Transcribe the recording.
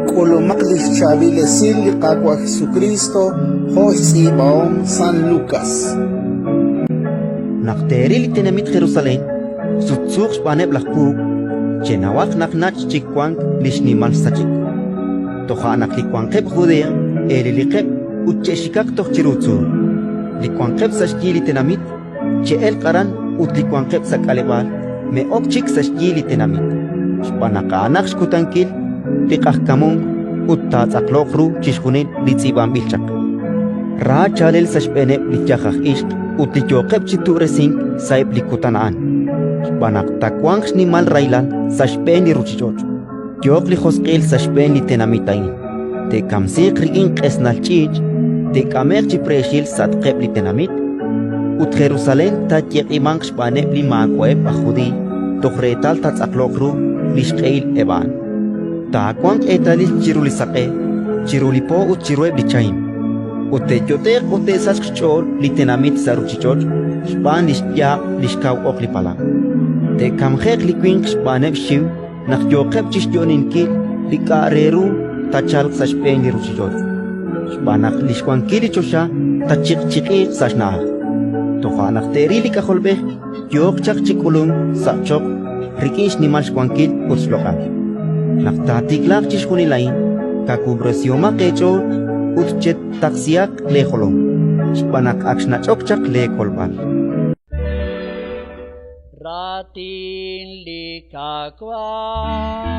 K'ulumaq li xchaab'il esil li Qaawa' Jesukriist jo' xtz'iib'ahom San Lukas. Naq teeril li tenamit Jerusalén sutsuuq xb'aaneb' laj puub', chenawaq naq nach' chik wank li xnimal xsachik. Toja' naq li wanqeb' Judea eeleliqeb' ut che'xikaq toj chiru tzuul. Li wanqeb' sa' xyi li tenamit che'elq aran ut li wanqeb' sa' k'aleb'aal me'ok chik sa' xyi li tenamit, xb'aan naq a'anaq xkutankil li q'ajkamunk ut taatz'aqloq ru chixjunil li tz'iib'anb'il chaq. Ra chaalel sa' xb'eeneb' li yaj aj ixq ut li yooqeb' chi tu'resink sa'eb' li kutan a'an, xb'aan naq taawanq xnimal rahilal sa' xb'een li ruuchich'och', yooq li josq'il sa' xb'een li tenamit a'in, te'kamsiiq rik'in q'esnal ch'iich', te'k'ame'q chi preexil sa'atqeb' li tenamit, ut Jerusalén taayeq'imanq xb'aaneb' li maawa'eb' aj Judiiy toj reetal taatz'aqloq ru li xq'ehil eb' a'an. Taawanq eetalil chiru li saq'e, chiru li po ut chiruheb' li chahim, ut te'yot'e'q ut te'sachq xch'ool li tenamit sa' ruuchich'och' xb'aan li xyaab' li xkaw oq li palaw. Te'kamje'q li winq xb'aaneb' xxiw naq yooqeb' chi xyo'oninkil li k'a' re ru taachalq sa' xb'een li ruuchich'och', xb'aan naq li xwankil li choxa taachiq'chiq'iiq sa' xna'aj. Toja' naq te'ril li K'ajolb'ej yooq chaq chi k'ulunk sa' choql rik'in xnimal xwankil ut xloq'al. Naq taatiklaaq chixjunil a'in, kawub'resihomaq eech'ool ut chetaqsihaq leejolom, xb'aan naq ak xnach'ok chaq leekolb'al. Raatin li Qaawa'.